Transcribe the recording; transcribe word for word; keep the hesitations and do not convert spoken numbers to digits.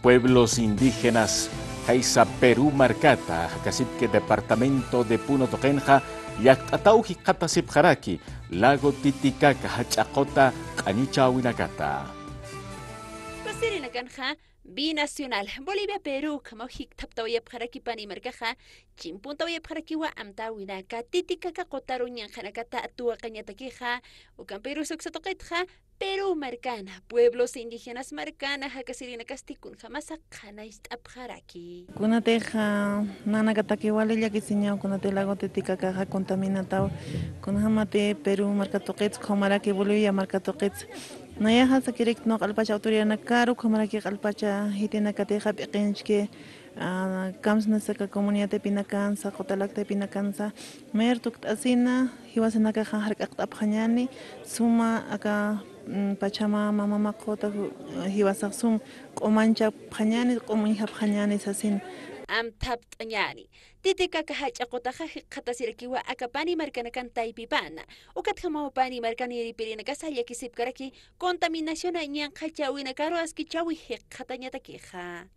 Pueblos indígenas jaysa Perú markata jakasipki departamento de Puno tuqinxa llakt'ataw jikxatasipxaraki lago Titicaca jach'a quta q'añichäwinakata. Pasirinakanxa Binacional Bolivia Perú ukhamaw jikthaptawayapxaraki pani markaxa, chimpuntawayapxarakiwa amtäwinaka Titicaca qutaru ñanqhanakata tuwaqañatakixa, ukan Perú suksa tuqitxa Perú markana, pueblos indígenas markana jakasirinakasti kunjamasa qhanañcht'apxaraki. Kunatixa nanakataki wali llakisiñaw, kunati lago Titicacaxa contaminataw, kunjamati Perú marka tuqits ukhamaraki Bolivia marka tuqits. Nayaxa sakirik nuqa q'alpacha autoridadnakaru ukhamaraki q'alpacha jitinakatixa p'iqinchki, ah, kamsnasaka comunidad taypinakansa, quta lak taypinakansa, mayar tukt'asina, jiwasanakaxa jark'aqt'apxañäni, suma aka, mm, pachama mama maquta ju-, jiwasax sum q'umanchapxañäni, q'um uñjapxañäni sasin. Amthapt'añäni. Titicaca jach'a qutaxa jikxatasirakiwa aka pani markanakan taypipana. Ukatjamaw pani markan yiripirinakasa llakisipkaraki contaminación ñanqhachäwinakaru askichäwi jikxatañatakixa.